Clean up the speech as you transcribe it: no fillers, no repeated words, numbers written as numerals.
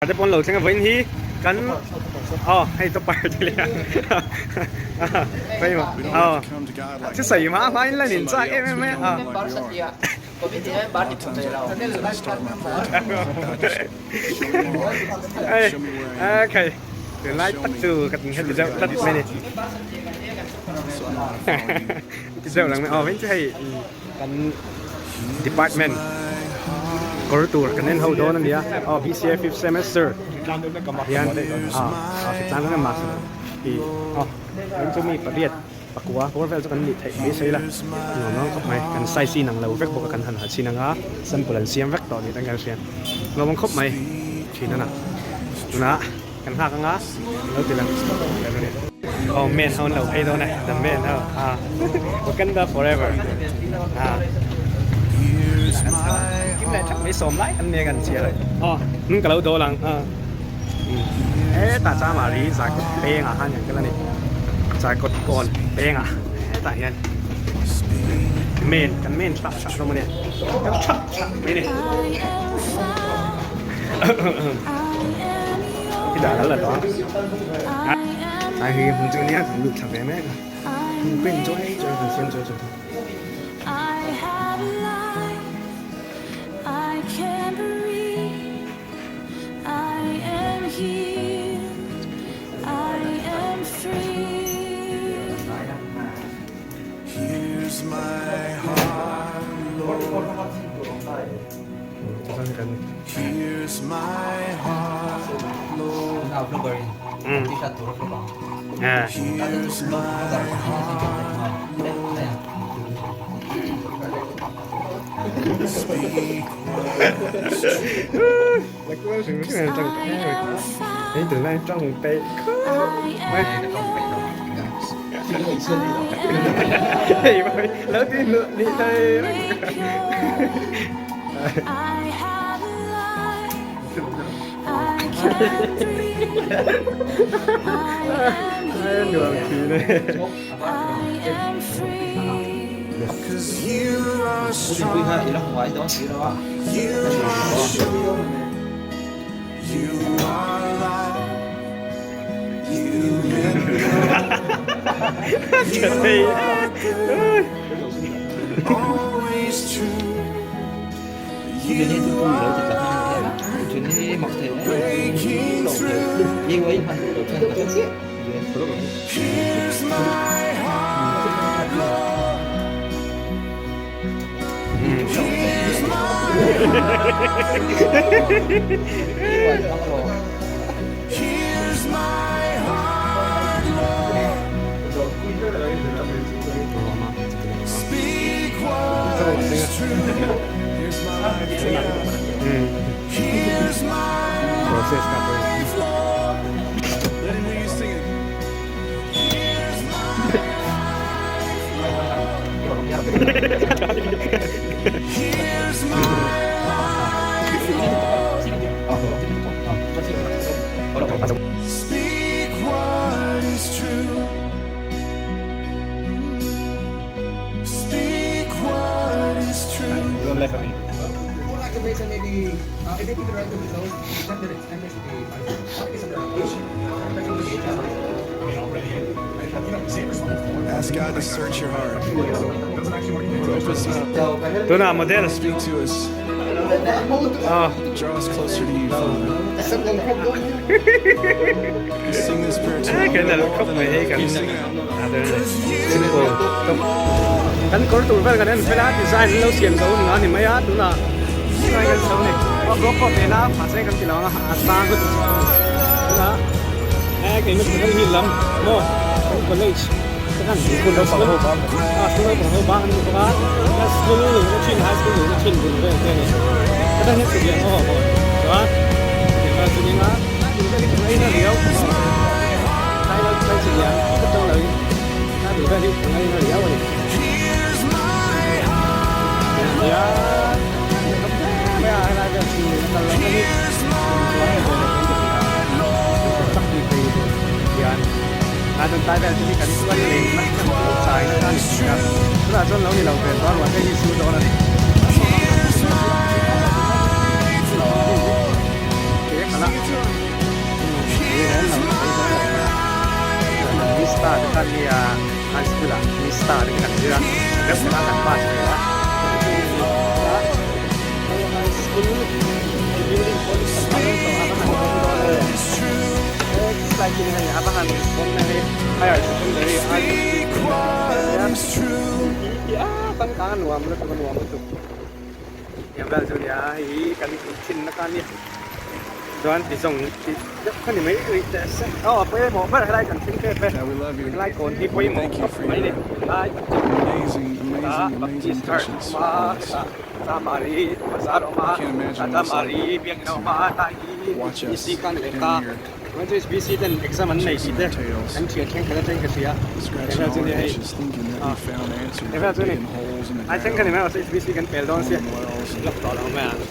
Te pawn lo thleng a vawiin hi kan aw hei topper te leh a pawimawh aw chu sawi hma hma in lan in chak em em mai a hei okay tunlai tak chu ka heti deuh tlat mai ni ti deuh lang mai aw vawiin chu hei Kan department kawr tur kan en ho dawn a nia aw BCA fifth semester hian ah ah hritlan dawn em mahse ih aw tin chu mi pariat pakua bawr vel chu kan nih theih mai sawi la nuam ang khawp mai kan size in ang lo vek bawk a kan han ha chhin ang a sample an siam vek tawh ni tan kan hria nuam ang khawp mai thin a na tunah kan nghak anga lo ti lang oh men ho an lo phei dawn e the men ho ah Wakanda forever ah kim leh thak mai sawm lai an nia kan chhiar aw hnung ka lo dawl ang ah hetah chamari zarkawt pengah khan kan kal a ni zarkawt kawn pengah hetah hian men kan men thlah thlah hlawm a nia kan thlah thlah mai a ni. Khi dah lal la tawh a ai hi hmun chu ania kan lut thla ve mek a hmun pen chuai chuai kan siam chuai chuai thung. Tunah model aw kan nalh khawp mai hei kan simple tawp kan kawr tur vel kan en fel a design an lo siam zo ni a ni mai a tunah tunah hian kan chho a ni aw block pawh nen a mahse kan ti lo ang a a sang lutuk tunah e keimah chu hi lam maw kan college te khan school naupang ho a school naupang ho bang an ni bawk a school luhna thin high school luhna thin bul vel te a ni heta hian chutiang ho a awm chuan chutiang chu nia ta te khan nia high school ah mista te kha kan zir a deuh kha kan pass ve a high school building pawh hi kan hmang tawh a va han bawm dawn e lai khi hei a va han bawm na hei higher secondary a changkang a nuam lutuk a nuam lutuk. Tiang vel chu nia hei hi kan thin na kha nia chuan ti zawng tih deuh kha ni mai rih teh se aw a pawimawh ber helai kan thleng tep e helai kawn hi pawimawh khawp mai ni helai hetah Baptist Church a awm a hetah Chamari bazar a awm a hetah Chamari biakinn a awm a helai hi BC kha a ni leh ta chuan chu BC ten exam an nei tih te kan thian thleng khat atang ka hria tiang vel chu nia hei ah tiang vel chu ni ai thleng kha ni mai mahse HBC kan pel dawn sia lawk tawh lo mai ang.